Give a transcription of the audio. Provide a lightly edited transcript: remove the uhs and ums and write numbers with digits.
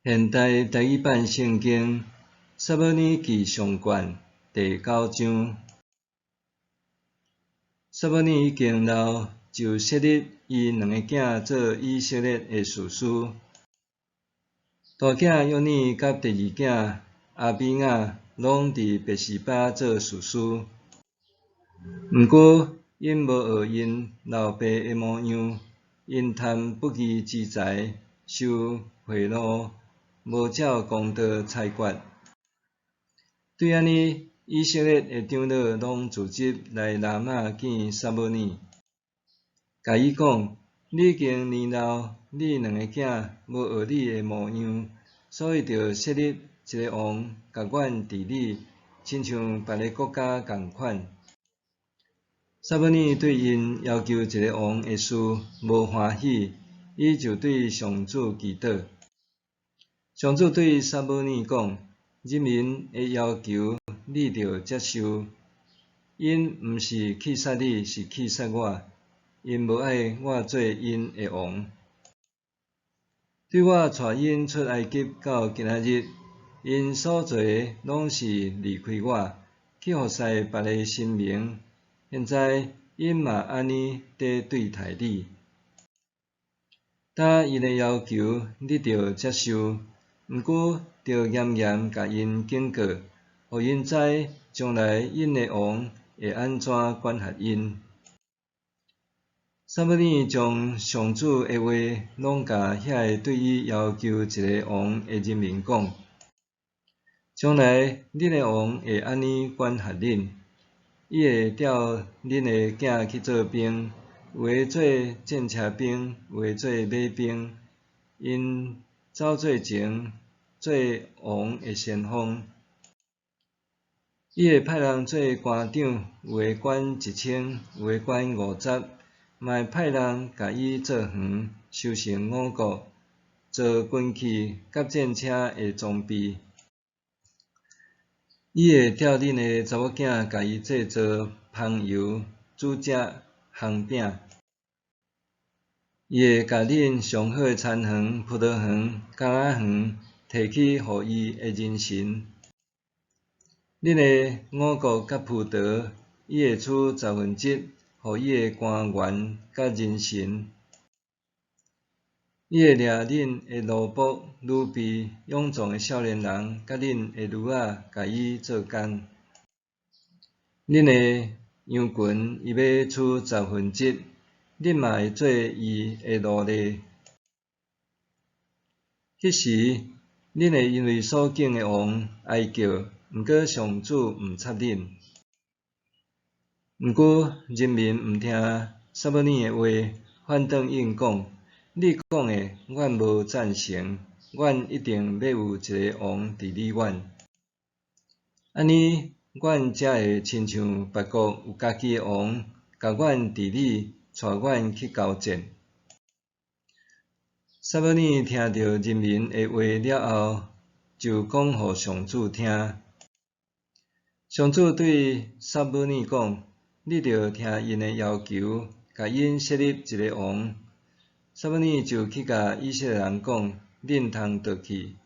現代台語版聖經撒母耳記上卷第九章。撒母耳已經老，就設立伊兩个囝做以色列的士師。大囝約耳佮第二囝亞比雅攏佇別是巴做士師。毋過，𪜶無學𪜶老爸的模樣，𪜶貪不義之財，收賄賂，無照公道裁決。對按呢，以色列的長老攏聚集來拉瑪見撒母耳，共伊講：你已經年老，你兩个囝無學你的模樣，所以著設立一个王，共阮治理，親像別个國家仝款。撒母耳對𪜶要求一个王的事無歡喜，伊就對上主祈禱。上主對撒母耳講：人民的要求你著接受，𪜶毋是氣殺你，是氣殺我，𪜶無愛我做𪜶的王。對我帶𪜶出埃及到今仔日，𪜶所做的攏是離開我，去服侍別个神明。現在𪜶嘛按呢佇對待你。今𪜶的要求你著接受，毋過著嚴嚴共𪜶警告，予𪜶知將來𪜶的王會按怎管轄𪜶。撒母耳將上主的話攏共遐个對伊要求一个王的人民講：將來恁的王會按呢管轄恁。伊會調恁的囝去做兵，有的做戰車兵，有的做馬兵。𪜶走做前，做王的先鋒。伊會派人做官長，有的管一千，有的管五十，嘛會派人共伊做園，收成五穀，做軍器佮戰車的裝備。伊會調恁的查某囝共伊製造香油、煮食烘餅。伊會共恁上好的田園、葡萄園、橄欖園提去予伊的人神。恁的五穀佮葡萄，伊會取十分之一予伊的官員佮人神。伊會掠恁的奴僕、女婢、勇壯的少年人，佮恁的女仔，共伊做工。恁的羊群，伊欲取十分之一，恁嘛會做伊的奴隸。彼時，恁會因為所敬的王哀叫，毋過上主毋插恁。毋過人民毋聽撒母耳的話，反轉應講：你講的，阮無贊成，阮一定欲有一个王治理阮。按呢，阮才會親像別國有家己的王，共阮治理，帶阮去交戰。撒母耳聽著人民的話了後，就講予上主聽。上主對撒母耳講：你著聽𪜶的要求，共𪜶設立一个王。撒母耳就去共以色列人講：恁通倒去。